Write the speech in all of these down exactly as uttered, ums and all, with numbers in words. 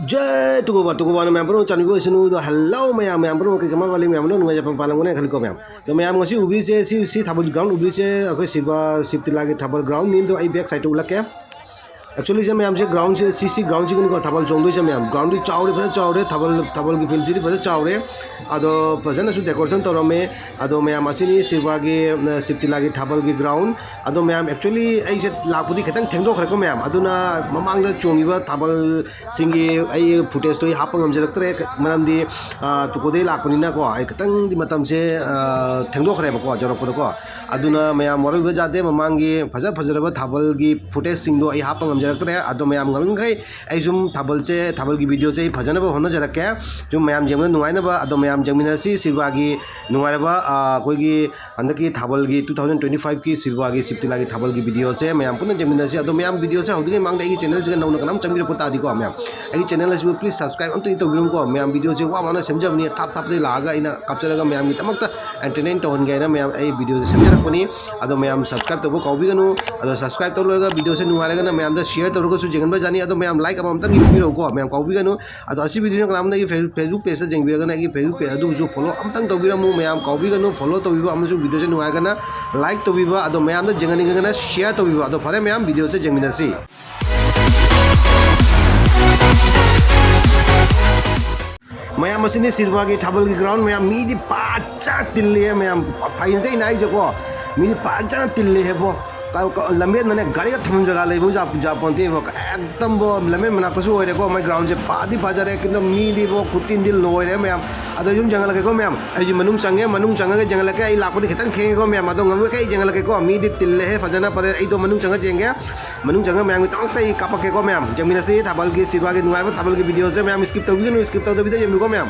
J ꯇꯨꯀꯣꯕ, ꯇꯨꯀꯣꯕꯅ ꯃꯌꯥꯝ ꯄꯨꯝꯅꯃꯛ ꯆꯥꯟꯕꯤꯕ ꯑꯣꯏꯁꯅꯨ꯫ ꯑꯗꯣ hello ꯃꯌꯥꯝ, ꯃꯌꯥꯝ ꯄꯨꯝꯅꯃꯛ ꯀꯩ ꯀꯃꯥꯏ ꯄꯥꯜꯂꯤ? ꯃꯌꯥꯝ ꯄꯨꯝꯅꯃꯛ ꯅꯨꯡꯉꯥꯏ ꯌꯥꯏꯐꯅ ꯄꯥꯜꯂꯝꯒꯅꯤ ꯈꯜꯂꯤꯀꯣ ꯃꯌꯥꯝ꯫ ꯑꯗꯣ ꯃꯌꯥꯝ ꯉꯁꯤ ꯎꯕꯤꯔꯤꯁꯦ, ꯁꯤ, ꯁꯤ ꯊꯥꯕꯜ ground ꯎꯕꯤꯔꯤꯁꯦ ꯑꯩꯈꯣꯏ ꯁꯤꯕ ꯁꯤꯕ ꯇꯤꯂꯥꯒꯤ ꯊꯥꯕꯜ groundꯅꯤ꯫ ꯑꯗꯣ ꯑꯩ back sideꯇ ꯎꯠꯂꯛꯀꯦ꯫ Actually ꯁꯦ ꯃꯌꯥꯝꯁꯦ groundꯁꯦ, ꯁꯤ, ꯁꯤ groundꯁꯤꯒꯅꯤꯀꯣ ꯊꯥꯕꯜ ꯆꯣꯡꯗꯣꯏꯁꯦ ꯃꯌꯥꯝ꯫ Groundꯗꯤ ꯆꯥꯎꯔꯦ, ꯐꯖꯅ ꯆꯥꯎꯔꯦ, ꯊꯥꯕꯜ, ꯊꯥꯕꯜꯒꯤ fieldꯁꯤꯗꯤ ꯐꯖꯅ ꯆꯥꯎꯔꯦ꯫ ꯑꯗꯣ ꯐꯖꯅꯁꯨ decoration ꯇꯧꯔꯝꯃꯦ꯫ ꯑꯗꯣ ꯃꯌꯥꯝ ꯑꯁꯤꯅꯤ ꯁꯤꯕꯒꯤ, ꯑ, ꯁꯤꯕ ꯇꯤꯂꯥꯒꯤ ꯊꯥꯕꯜꯒꯤ ground꯫ ꯑꯗꯣ ꯃꯌꯥꯝ actually ꯑꯩꯁꯦ ꯂꯥꯛꯄꯗꯤ ꯈꯤꯇꯪ ꯊꯦꯡꯗꯣꯛꯈ꯭ꯔꯦꯀꯣ ꯃꯌꯥꯝ꯫ ꯑꯗꯨꯅ ꯃꯃꯥꯡꯗ ꯆꯣꯡꯉꯤꯕ ꯊꯥꯕꯜ ꯁꯤꯡꯒꯤ ꯑꯩ footageꯇꯣ ꯑꯩ ꯍꯥꯞꯄ ꯉꯝꯖꯔꯛꯇ꯭ꯔꯦ, ꯃꯔꯝꯗꯤ, ꯑ, ꯇꯨꯀꯣꯗꯩ ꯂꯥꯛꯄꯅꯤꯅꯀꯣ, ꯑꯩ ꯈꯤꯇꯪꯗꯤ ꯃꯇꯝꯁꯦ, ꯑ, ꯊꯦꯡꯗꯣꯛꯈ꯭ꯔꯦꯕꯀꯣ ꯌꯧꯔꯛꯄꯗꯀꯣ꯫ ꯑꯗꯨꯅ ꯃꯌꯥꯝ ꯋꯥꯔꯧꯕꯤꯕ ꯌꯥꯗꯦ, ꯃꯃꯥꯡꯒꯤ ꯐꯖ ꯐꯖꯔꯕ ꯊꯥꯕꯜꯒꯤ footageꯁꯤꯡꯗꯣ ꯑꯩ ꯍꯥꯞꯄ ꯉꯝꯖꯔꯛꯇ꯭ꯔꯦ꯫ ꯑꯗꯣ ꯃꯌꯥꯝ ꯉꯝꯈꯩ ꯑꯩ ꯁꯨꯝ ꯊꯥꯕꯜꯁꯦ, ꯊꯥꯕꯜꯒꯤ videoꯁꯦ ꯑꯩ ꯐꯖꯅꯕ ꯍꯣꯠꯅꯖꯔꯛꯀꯦ꯫ ꯁꯨꯝ ꯃꯌꯥꯝ ꯌꯦꯡꯕꯗ ꯅꯨꯡꯉꯥꯏꯅꯕ꯫ ꯑꯗꯣ ꯃꯌꯥꯝ ꯌꯦꯡꯃꯤꯟꯅꯁꯤ ꯁꯤꯜꯋꯥꯒꯤ ꯅꯨꯡꯉꯥꯏꯔꯕ, ꯑ, ꯑꯩꯈꯣꯏꯒꯤ ꯍꯟꯗꯛꯀꯤ ꯊꯥꯕꯜꯒꯤ two thousand twenty fiveꯀꯤ ꯁꯤꯜꯋꯥꯒꯤ ꯁꯤꯕ ꯇꯤꯂꯥꯒꯤ ꯊꯥꯕꯜꯒꯤ videoꯁꯦ ꯃꯌꯥꯝ ꯄꯨꯟꯅ ꯌꯦꯡꯃꯤꯟꯅꯁꯤ꯫ ꯑꯗꯣ ꯃꯌꯥꯝ videoꯁꯦ ꯍꯧꯗ꯭ꯔꯤꯉꯩ ꯃꯃꯥꯡꯗ ꯑꯩꯒꯤ channelꯁꯤꯒ ꯅꯧꯅ ꯀꯅꯥꯝ ꯆꯪꯕꯤꯔꯛꯄ ꯇꯥꯔꯗꯤꯀꯣ ꯃꯌꯥꯝ, ꯑꯩꯒꯤ channelꯁꯤꯕꯨ please subscribe ꯑꯝꯇꯗꯤ ꯇꯧꯕꯤꯔꯝꯃꯨꯀꯣ ꯃꯌꯥꯝ꯫ Videoꯁꯦ ꯋꯥ ꯋꯥꯅ ꯁꯦꯝꯖꯕꯅꯤ, ꯊꯥꯞ ꯊꯥꯞꯇꯒꯤ ꯂꯥꯛꯑꯒ ꯑꯩꯅ ꯀꯥꯞꯆꯔꯒ ꯃꯌꯥꯝꯒꯤꯗꯃꯛꯇ entertain ꯇꯧꯍꯟꯒꯦ ꯍꯥꯏꯅ ꯃꯌꯥꯝ ꯑꯩ videoꯁꯦ ꯁꯦꯝꯖꯔꯛꯄꯅꯤ꯫ ꯑꯗꯣ ꯃꯌꯥꯝ subscribe ꯇꯧꯕ ꯀꯥꯎꯕꯤꯒꯅꯨ꯫ ꯑꯗꯣ subscribe ꯇꯧ ꯂꯣꯏꯔꯒ videoꯁꯦ ꯅꯨꯡꯉꯥꯏꯔꯒꯅ ꯃꯌꯥꯝꯗ share ꯇꯧꯔꯒꯁꯨ ꯌꯦꯡꯍꯟꯕ ꯌꯥꯅꯤ꯫ ꯑꯗꯣ ꯃꯌꯥꯝ like ꯑꯃꯃꯝꯇꯪ ꯄꯤꯕꯤꯔꯛꯎꯀꯣ ꯃꯌꯥꯝ, ꯀꯥꯎꯕꯤꯒꯅꯨ꯫ ꯑꯗꯣ ꯑꯁꯤ videoꯅ ꯀꯅꯥꯝꯅ ꯑꯩꯒꯤ ꯐꯦꯁ-, Facebook pageꯇ ꯌꯦꯡꯕꯤꯔꯒꯅ ꯑꯩꯒꯤ Facebook page ꯑꯗꯨꯕꯨꯁꯨ follow ꯑꯝꯇꯪ ꯇꯧꯕꯤꯔꯝꯃꯨ ꯃꯌꯥꯝ, ꯀꯥꯎꯕꯤꯒꯅꯨ follow ꯇꯧꯕꯤꯕ ꯑꯃꯁꯨꯡ videoꯁꯦ ꯅꯨꯡꯉꯥꯏꯔꯒꯅ like ꯇꯧꯕꯤꯕ, ꯑꯗꯣ ꯃꯌꯥꯝꯗ ꯌꯦꯡꯍꯟꯅꯤꯡꯉꯒꯅ share ꯇꯧꯕꯤꯕ꯫ ꯑꯗꯣ ꯐꯔꯦ ꯃꯌꯥꯝ, videoꯁꯦ ꯌꯦꯡꯃꯤꯟꯅꯁꯤ꯫ ꯃꯌꯥꯝ ꯑꯁꯤꯅꯤ ꯁꯤꯜꯋꯥꯒꯤ ꯊꯥꯕꯜꯒꯤ ground ꯃꯌꯥꯝ, ꯃꯤꯗꯤ ꯐꯖꯅ ꯇꯤꯜꯂꯤꯍꯦ ꯃꯌꯥꯝ, ꯐꯩ ꯅꯠꯇꯦ ꯑꯩꯅ ꯍꯥꯏꯁꯦꯀꯣ, ꯃꯤꯗꯤ ꯐꯖꯅ ꯇꯤꯜꯂꯤꯍꯦꯕꯣ꯫ ꯀ-, ꯀ-, ꯂꯝꯕꯦꯟꯗꯅꯦ ꯒꯥꯔꯤꯒ ꯊꯝꯐꯝ ꯖꯒꯥ ꯂꯩꯕ ꯖꯥ-, ꯖꯥꯄꯣꯟꯇꯦꯕꯣ꯫ ꯑꯦꯛꯗꯝꯕꯣ ꯂꯝꯕꯦꯟ ꯃꯅꯥꯛꯇꯁꯨ ꯑꯣꯏꯔꯦꯀꯣ, ꯃꯣꯏ groundꯁꯦ ꯐꯗꯤ ꯐꯖꯔꯦ, ꯀꯩꯅꯣ ꯃꯤꯗꯤꯕꯣ ꯈꯨꯇꯤꯟꯗꯤ ꯂꯣꯏꯔꯦ ꯃꯌꯥꯝ꯫ ꯑꯗꯣ ꯌꯨꯝ ꯌꯦꯡꯍꯜꯂꯛꯀꯦꯀꯣ ꯃꯌꯥꯝ, ꯑꯩꯁꯦ ꯃꯅꯨꯡ ꯆꯪꯉꯦ, ꯃꯅꯨꯡ ꯆꯪꯉꯒ ꯌꯦꯡꯍꯜꯂꯛꯀꯦ꯫ ꯑꯩ ꯂꯥꯛꯄꯗꯤ ꯈꯤꯇꯪ ꯊꯦꯡꯉꯦꯀꯣ ꯃꯌꯥꯝ, ꯑꯗꯣ ꯉꯝꯃꯒ ꯑꯩ ꯌꯦꯡꯍꯜꯂꯛꯀꯦꯀꯣ꯫ ꯃꯤꯗꯤ ꯇꯤꯜꯂꯦꯍꯦ ꯐꯖꯅ꯫ ꯐꯔꯦ, ꯑꯩꯗꯣ ꯃꯅꯨꯡ ꯆꯪꯉ ꯌꯦꯡꯒꯦ꯫ ꯃꯅꯨꯡ ꯆꯪꯉ ꯃꯌꯥꯝꯒꯤꯗꯃꯛꯇ ꯑꯩ ꯀꯥꯞꯄꯛꯀꯦꯀꯣ ꯃꯌꯥꯝ, ꯌꯦꯡꯃꯤꯟꯅꯁꯤ ꯊꯥꯕꯜꯒꯤ ꯁꯤꯜꯋꯥꯒꯤ ꯅꯨꯡꯉꯥꯏꯕ ꯊꯥꯕꯜꯒꯤ videoꯁꯦ ꯃꯌꯥꯝ skip ꯇꯧꯕꯤꯒꯅꯨ, skip ꯇꯧꯗꯕꯤꯗ ꯌꯦꯡꯕꯤꯌꯨꯀꯣ ꯃꯌꯥꯝ꯫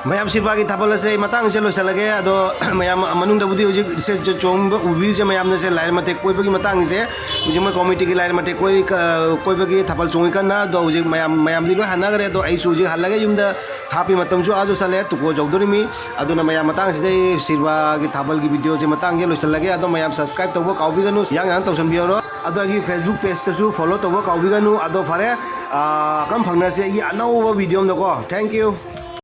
ꯃꯌꯥꯝ ꯁꯤꯜꯚꯥꯒꯤ ꯊꯥꯕꯜ ꯑꯁꯦ ꯑꯩ ꯃꯇꯥꯡꯁꯦ ꯂꯣꯏꯁꯤꯜꯂꯒꯦ꯫ ꯑꯗꯣ ꯃꯌꯥꯝ ꯃꯅꯨꯡꯗꯕꯨꯗꯤ ꯍꯧꯖꯤꯛ ꯁꯦ ꯆꯣꯡꯕ ꯎꯕꯤꯔꯤꯁꯦ ꯃꯌꯥꯝꯅ ꯁꯦ ꯂꯥꯏꯔ ꯃꯇꯦꯛ ꯀꯣꯏꯕꯒꯤ ꯃꯇꯥꯡꯁꯦ ꯍꯧꯖꯤꯛ ꯃꯣꯏ ꯀꯣꯃꯤꯇꯤꯒꯤ ꯂꯥꯏꯔ ꯃꯇꯦꯛ ꯀꯣꯏ-, ꯀ-, ꯀꯣꯏꯕꯒꯤ ꯊꯥꯕꯜ ꯆꯣꯡꯉꯤ ꯀꯟꯅ꯫ ꯑꯗꯣ ꯍꯧꯖꯤꯛ ꯃꯌꯥꯝ, ꯃꯌꯥꯝꯗꯤ ꯂꯣꯏ ꯍꯟꯅꯈ꯭ꯔꯦ꯫ ꯑꯗꯣ ꯑꯩꯁꯨ ꯍꯧꯖꯤꯛ ꯍꯜꯂꯒ ꯌꯨꯝꯗ ꯊꯥꯞꯄꯤ ꯃꯇꯝꯁꯨ ꯑꯥꯁꯨ ꯆꯠꯂꯦ, ꯇꯨꯀꯣ ꯌꯧꯗꯣꯔꯤꯃꯤ꯫ ꯑꯗꯨꯅ ꯃꯌꯥꯝ ꯃꯇꯥꯡꯁꯤꯗ ꯑꯩ ꯁꯤꯜꯚꯥꯒꯤ ꯊꯥꯕꯜꯒꯤ ꯚꯤꯗꯤꯑꯣꯁꯦ ꯃꯇꯥꯡꯁꯦ ꯂꯣꯏꯁꯤꯜꯂꯒꯦ꯫ ꯑꯗꯣ ꯃꯌꯥꯝ subscribe ꯇꯧꯕ ꯀꯥꯎꯕꯤꯒꯅꯨ, ꯌꯥꯡ ꯌꯥꯡ ꯇꯧꯁꯟꯕꯤꯍꯧꯔꯣ꯫ ꯑꯗꯣ ꯑꯩꯒꯤ Facebook pageꯇꯁꯨ follow ꯇꯧꯕ ꯀꯥꯎꯕꯤꯒꯅꯨ꯫ ꯑꯗꯣ ꯐꯔꯦ, ꯑꯥ, ꯀꯔꯝ ꯐꯪꯅꯁꯦ ꯑꯩꯒꯤ ꯑꯅꯧꯕ ꯚꯤꯗꯤꯑꯣ ꯑꯃꯗꯀꯣ꯫ Thank you꯫